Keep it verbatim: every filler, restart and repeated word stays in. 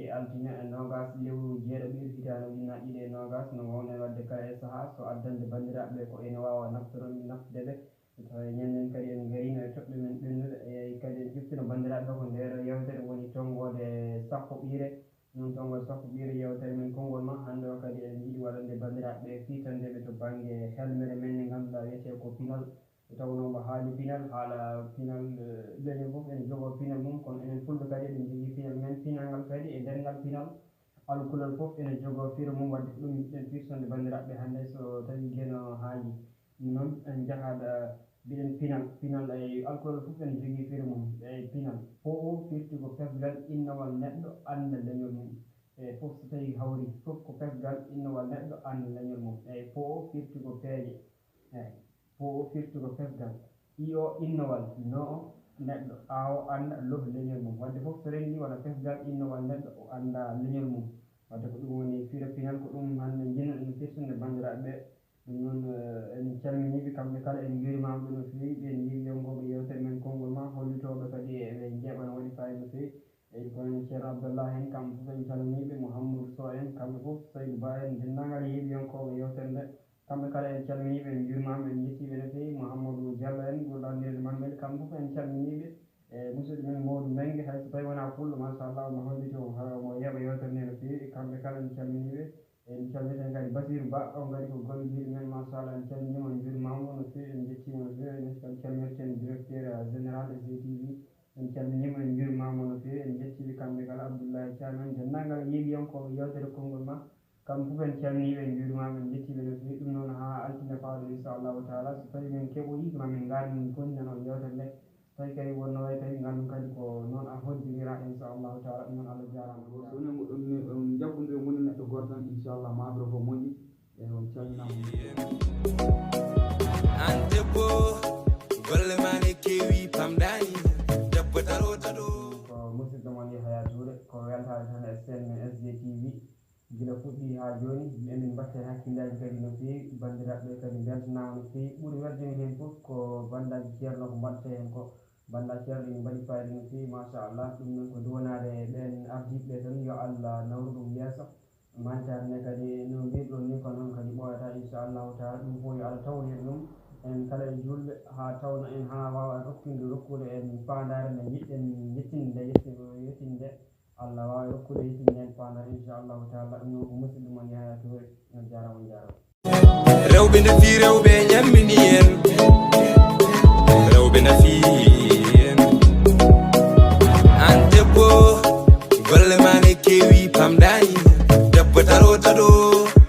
Altine e noogas lewru jeeɗaɓiru hitaande ujunnaji ɗiɗi e noogas, no wawnen wadde kala e saha so addande banndiraaɓe ɓe ko ene waawa naftoro min naftude ɓe. Tawa e ñanden kadi en ngarino e toɓɓe men ɓennuɗe, e kadi en ƴeftino banndiraaɓe ko ndeɗo yewtere woni tonngode sappo ɓiire. Noon tonngode sappo ɓiire yewtere men konngol ma hannde o kadi en njiɗi waɗande banndiraaɓe ɓe fiitande ɓe to bannge helmere men nde ngannduɗaa wiyetee ko pinal. Ɓe tawnoo mbo haali pinal, haala pinal, eh, leñol fof ene jogoo pinal mum, kono enen fulɓe kadi eɗen njogii pinal men. Pinal ngal kadi e nder ngal pinal, alkulal fof ene jogoo firo mum, wadde ko ɗum njiɗɗen fiirtande banndiraaɓe hannde so tawii geno haaji. Ɗum noon en njahaɗo, eh, mbiɗen pinal, pinal e alkulal fof ene jogii firo mum. E pinal, po o firti ko pesgal innowal neɗɗo annda leñol mum. E fof so tawii hawri fof ko pesgal innowal neɗɗo annda leñol mum. E po o firti ko peeje. Eeyi. Po o firti ko pesgal. I o innowal, no o neɗɗo, a o annda loh leñol mum. Wadde fof so renndi wona pesgal innowal neɗɗo o annda leñol mum. Wadde ko ɗum woni firo pinal, ko ɗum hannde njiɗnoɗen firtinde banndiraaɓe ɓe. Ɗum noon, eh, en calminii ɓe kamɓe kala, en njuurimaama ɓe no feewi. Ɓeen yeewiyankooɓe yewtere men konngol ma, hollitooɓe kadi eɓe njeeɓa no waɗi faayiida no feewi. Eyi, ko en Ceerno Abdallah en, kamɓe fof en calminii ɓe, Mouhamadou Sow en, kamɓe fof, Saydou Ba en, denndaangal yeewiyankooɓe yewtere nde. Kamɓe kala en calminii ɓe, en njuurimaama, en njettii ɓe no feewi. Mouhamadou Diallo en, ɓurɗo anndirede Mammel, kamɓe fof en calminii ɓe. E musidɗo men Mawdou Mbengue, hay so tawii wonaa pullo, machallah, omo holliti, omo ha-, omo yeeɓa yewtere nde no feewi. Kamɓe kala en calminii ɓe. En calminii kadi Basirou Ba, on kadi ko gollidiiɗo men, machallah, en calminii mo, en njuurimaama mo no feewi, en njettii mo no feewi. En kadi calminirten directeur, euh, général S D T V. En calminii mo, en njuurimaama mo no feewi, en njettii ɓe kamɓe kala, Abdoulaye Thiam en, denndaangal yeewiyankooɓe yewtere konngol ma. Kamɓe fof en calminii ɓe, en njuurimaama, en njettii ɓe no feewi. Ɗum noon haa altine fawɗo, inchallahu taala, so tawii min keɓoyi, ma min ngar min goondinan on yewtere nde. So tawii kadi wonno wayi kadi, nganndu kadi ko noon a hoddiriraa, inchallahu taala. Ɗum noon Allah jaaraama. So wonii mo ɗum ni, on jaɓɓondire woni neɗɗo gooto tan, inchallah, maabiro ko moƴƴi. E on calminaama. An debbo, golle ma ne keewi pamɗaani, debbo daroo daɗo. Ko musidɗo mon Yahaya Touré, ko weltaare tan e chaîne men S D T V. Gila fuɗɗi haa jooni, emin mbaɗta heen hakkillaaji kadi no feewi, banndiraaɓe ɓe kadi mbeltanaama no feewi. Ɓuri weltaade heen fof ko banndiraaɓe Ceerno ko mbaɗta heen ko, banndiraaɓe Ceerno ene mbaɗi faayiida no feewi, machallah. Ɗum noon ko duwanaade ɓeen ardiiɓe ɓe tan, yo Allah nawru ɗum yeeso. Mantaare nde kadi no mbiirɗon ni ko noon kadi ɓooyataa, inchallahu taala. Ɗum fof yo Allah tawnir ɗum en kala e juulɓe, haa tawna en, haa waawa en rokkinde, rokkude en faandaare nde njiɗɗen yettinde, yetti-, yettinde. Allah waawi rokkude yettinde en faandaare, inchallahu taala. Ɗum noon ko musidɗo mon Yahaya Touré. On jaaraama, on jaaraama. Rewɓe ndefi rewɓe,